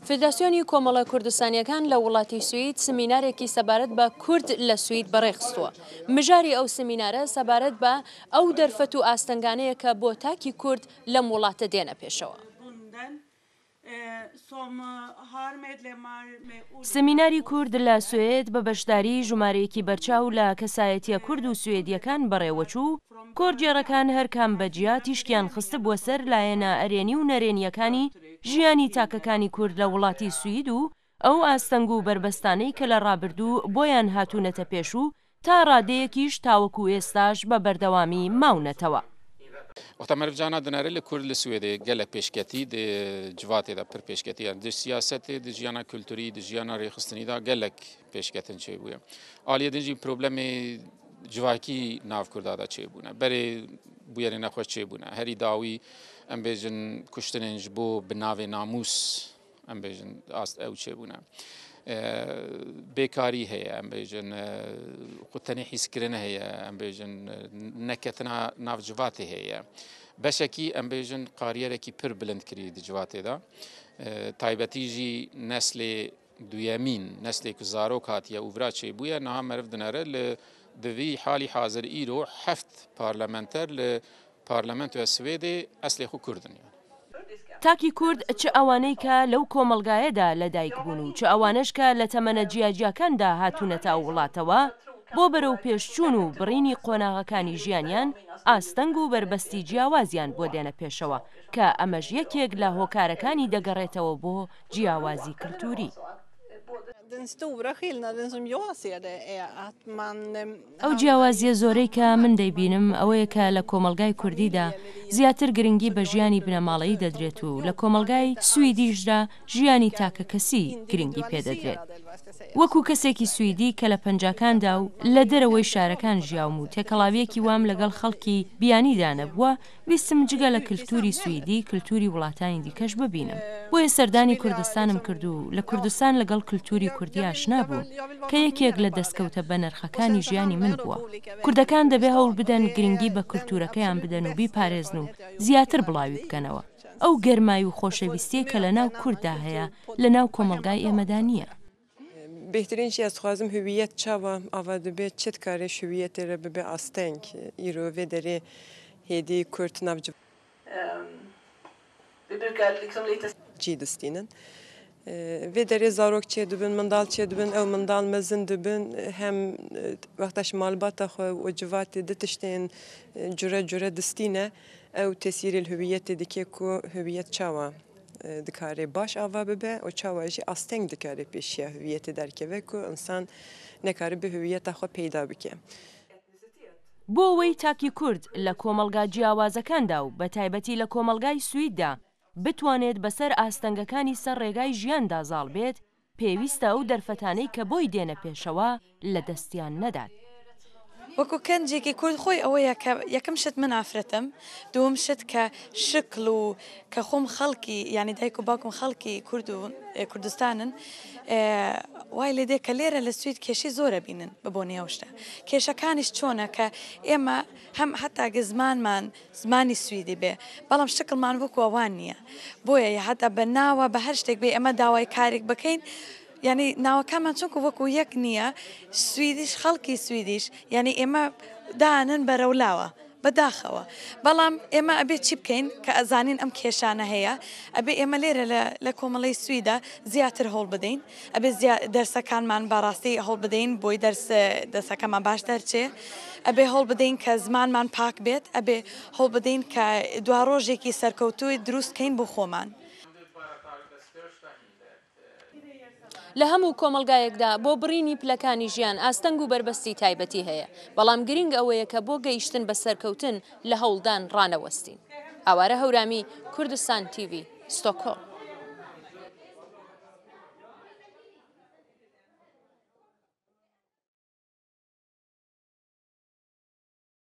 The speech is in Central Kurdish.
فیدراسیۆنی کۆمەڵە کوردستانییەکان لە وڵاتی سوید سمینارێکی سەبارەت بە کورد لە سوید بەڕێخستووە. مژاری ئەو سمینارە سەبارەت بە ئەو دەرفەت و ئاستەنگانەیە کە بۆ تاکی کورد لەم وڵاتە دێنە پێشەوە. سمیناری کورد لە سوێد بە بەشداریی ژمارەیەکی بەرچاو لە کەسایەتییە کورد و سوێدییەکان بەڕێوەچوو، کۆرگێڕەکان هەرکام بە جیا تیشکیان خستبووە سەر لایەنە ئەرێنی و نەرێنییەکانی ژیانی تاکەکانی کورد لە وڵاتی سوید و ئەو ئاستەنگ و بەربەستانەی کە لە ڕابردوو بۆیان هاتوونەتە پێش و تا ڕادەیەکیش تاوەکو ئێستاش بە بەردەوامی ماونەتەوە. وەختا مەرڤ جانا دنەرێ لە کورد لە سوێدێ گەلەک پێشکەتی di civatê de pir pêşketî ye. Di siyasetê, di jiyana kulturî, di jiyana rêxistinî de gelek pêşketin çêbûye. Aliyê din jî problemê civakî nav Kurda de çêbûne. Berê bûyerê nexweş çêbûne. Herî dawî em bêjin kuştinên ji bo bi navê namûs em bêjin ast ew çêbûne. Bêkarî heye em bêjin xwe tenê hîskirin heye em bêjin neketina nav civatê heye. Beşekî em bêjin kariyerekî pir bilind kirî di civatê de. Taybetî jî neslê duyemîn, neslê ku zarok hatiye û vira çêbûye niha meriv dinere li di vî halî hazir îro heft parlamenter li Parlamentoya Swêdê eslê xwe Kurd in yanî. تاکی کورد چ ئەوانەی کە لەو کۆمەڵگایەدا لە دایک بوون و چ ئەوانەش کە لە تەمەنە جیاجیاکاندا هاتوونەتە ئەو وڵاتەوە، بۆ بەرەوپێشچوون و بڕینی قۆناغەکانی ژیانیان ئاستەنگ و بەربەستی جیاوازیان بۆ دێنە پێشەوە کە ئەمەش یەکێک لە هۆکارەکانی دەگەڕێتەوە بۆ جیاوازی کلتوری. ئەو جیاوازییە زۆرەی کە من دەیبینم ئەوەیە کە لە کۆمەڵگای کوردیدا زیاتر گرنگی بە ژیانی بنەماڵەیی دەدرێت و لە کۆمەڵگای سویدیشدا ژیانی تاکەکەسی گرنگی پێ دەدرێت. وەکو کەسێکی سویدی کە لە پەنجاکاندا و لە دەرەوەی شارەکان ژیاوم و تێکەڵاوییەکی وام لەگەڵ خەڵکی بیانیدا نەبووە، ویستم جگە لە کلتوری سویدی کلتوری وڵاتانی دیکەش ببینم بۆیە سەردانی کوردستانم کرد و لە کوردستان لەگەڵ کلتوری کوردی ئاشنا بووم کە یەکێک لە دەستکەوتە بەنرخەکانی ژیانی من بووە. کوردەکان دەبێ هەوڵ بدەن گرنگی بە کلتورەکەیان بدەن و بیپارێزن و زیاتر بڵاوی بکەنەوە. ئەو گەرمای و خۆشەویستیەی کە لەناو کورددا هەیە لەناو کۆمەڵگای ئێمەدا نییە. بێهترین چی ez dixwazim hûwiyet çawa ava dibe çi dikare ji hûwiyetê re bibe asteng îro vê derê hêdî kurd nav cî distînin. Vê derê zarok çêdibin, mindal çêdibin, ew mindal mezin dibin hem wexta ji malbata xwe û civatê di tiştên cure cure distîne ew tesîrê li hûwiyetê dike ku hûwiyet çawa Dikare baş ava bibe û çawa jî asteng dikare pêşiya hûwiyetê derkeve ku însan nekaribe hûwiyeta xwe peyda bike. بۆ ئەوەی تاکی کورد لە کۆمەڵگا جیاوازەکاندا و بە تایبەتی لە کۆمەڵگای سویددا بتوانێت بەسەر ئاستەنگەکانی سەر ڕێگای ژیاندا زاڵ بێت، پێویستە ئەو دەرفەتانەی کە بۆی دێنە پێشەوە لە دەستیان نەدات. وەکو کەنجێکی کورد خۆی ئەوەیە کە یەکەم شت من ئافرەتم دووەم شت کە شکڵ و کە خۆم خەڵکی یانی دایک و باوکم خەڵکی کورد و کوردستانن وای لێ دێ کە لێرە لە سوید کێشەی زۆر ئەبینن بە بۆنەی ئەو شتە کێشەکانیش چۆنە کە ئێمە هەم هەتا گە زمانمان زمانی سویدی بێ بەڵام شکڵمان وەکو ئەوان نییە بۆیە یا هەتا بە ناوە بە هەر شتێک بێ ئێمە داوای کارێک بکەین یعنی ناوەکانمان چونکو وەکو یەک نییە سویدیش خەڵکی سویدیش یعنی ئێمە دانن بەرەولاوە بەداخەوە بەڵام ئێمە ئەبێ چی بکەین کە ئەزانین ئەم کێشانە هەیە ئەبێ ئێمە لێرە لە لە کۆمەڵەی سویدا زیاتر هەوڵ بدەین ئەبێ زیا دەرسەکانمان بەڕاستی هەوڵ بدەین بۆی دەرس دەرسەکەمان باش دەرچێ ئەبێ هەوڵ بدەین کە زمانمان پاک بێت ئەبێ هەوڵ بدەین کە دواڕۆژێکی سەرکەوتووی دروست کەین بۆ خۆمان. لە هەموو کۆمەڵگایەکدا بۆ بڕینی پلەکانی ژیان ئاستەنگ و بەربەستی تایبەتی هەیە، بەڵام گرنگ ئەوەیە کە بۆ گەیشتن بە سەرکەوتن لە هەوڵدان ڕانەوەستین. ئاوارە هەورامی، کوردستان تیڤی، ستۆکهۆڵم.